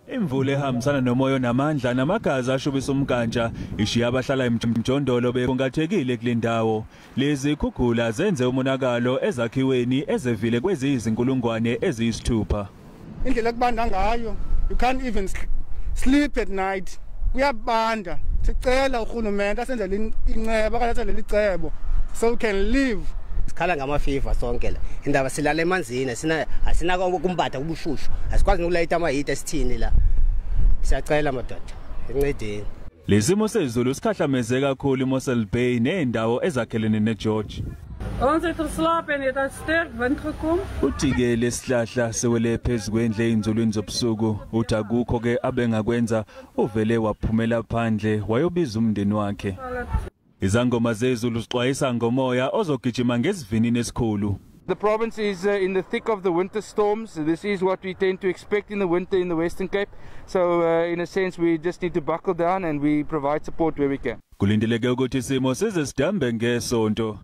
Imvula ehambisana nomoya namandla namagazi ashubisa umkantsha ishiya abahlala emjondolo bekhungathekile kule ndawo. Lezi khukhula zenze umonakalo ezakhiweni ezevile kweziyizinkulungwane eziyisithupha. Indlela ekubanda ngayo, you can't even sleep at night. Kuyabanda. Sicela uhulumende asenzele inceba okanye asenzele icebo so we can live. Sikhala ngamafiva sonke la. Indaba silala emanzini, sina asinako ukumbatha kubushushu. Asikwazi nokulayita amahita esithini la. Siyacela madoda, encedeni. Lesimo sezulu sikhahlameze kakhulu iMossel Bay nezindawo ezakhelene neGeorge. Ons het geslaap en het daar sterk wind gekom. Uthi-ke lesihlahla sewele phezu kwendle ey'nzulwini zobusuku. Uthi akukho-ke abengakwenza, uvele waphumela phandle wayobiza umndeni wakhe. Izangoma zezulu zixwayisa ngomoya ozogijima ngesivinini esikhulu. The province is in the thick of the winter storms. This is what we tend to expect in the winter in the Western Cape. So in a sense, we just need to buckle down and we provide support where we can. Kulindeleke ukuthi isimo size sidambe ngesonto.